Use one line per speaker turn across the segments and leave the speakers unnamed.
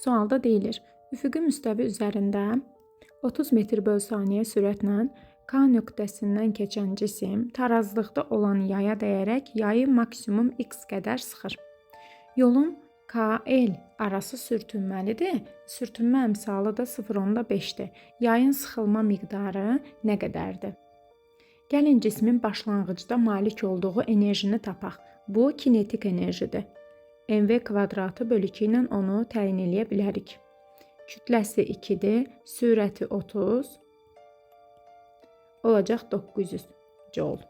Sualda deyilir, üfüqi müstəvi üzərində 30 metr böl saniyə sürətlə K nöqtəsindən keçən cisim tarazlıqda olan yaya dəyərək yayı maksimum x qədər sıxır. Yolun KL arası sürtünməlidir. Sürtünmə əmsalı da 0,5-dir. Yayın sıxılma miqdarı nə qədərdir? Gəlin cismin başlanğıcda malik olduğu enerjini tapaq. Bu kinetik enerjidir. mv kvadratı bölü 2 ilə onu təyin eləyə bilərik. Kütləsi 2-dir, sürəti 30, olacaq 900 joule.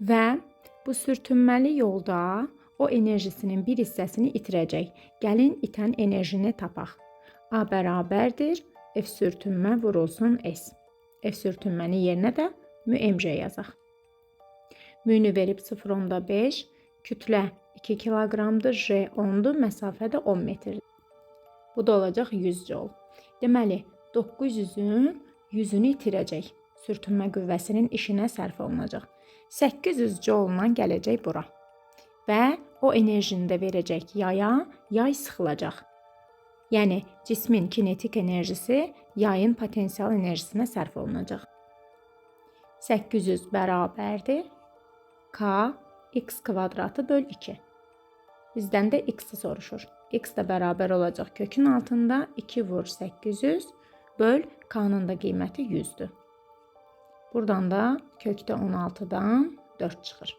Və bu sürtünməli yolda o enerjisinin bir hissəsini itirəcək. Gəlin itən enerjini tapaq. A bərabərdir F sürtünmə vurulsun S. F sürtünmənin yerinə də mc yazaq. M-ni verib 0,5, kütlə 2 kiloqramdır, J 10-dur, məsafə də 10 metrdir. Bu da olacaq 100 joule. Deməli, 900-ün 100-ünü itirəcək. Sürtünmə qüvvəsinin işinə sərf olunacaq. 800 joule-la gələcək bura. Və o enerjini də verəcək yaya, yay sıxılacaq. Yəni cismin kinetik enerjisi yayın potensial enerjisinə sərf olunacaq. 800 bərabərdir K x kvadratı böl 2. Bizdən də x-i soruşur. X də bərabər olacaq kökün altında 2 vur 800 böl K-nın da qiyməti 100-dür. Buradan da kökdə 16-dan 4 çıxır.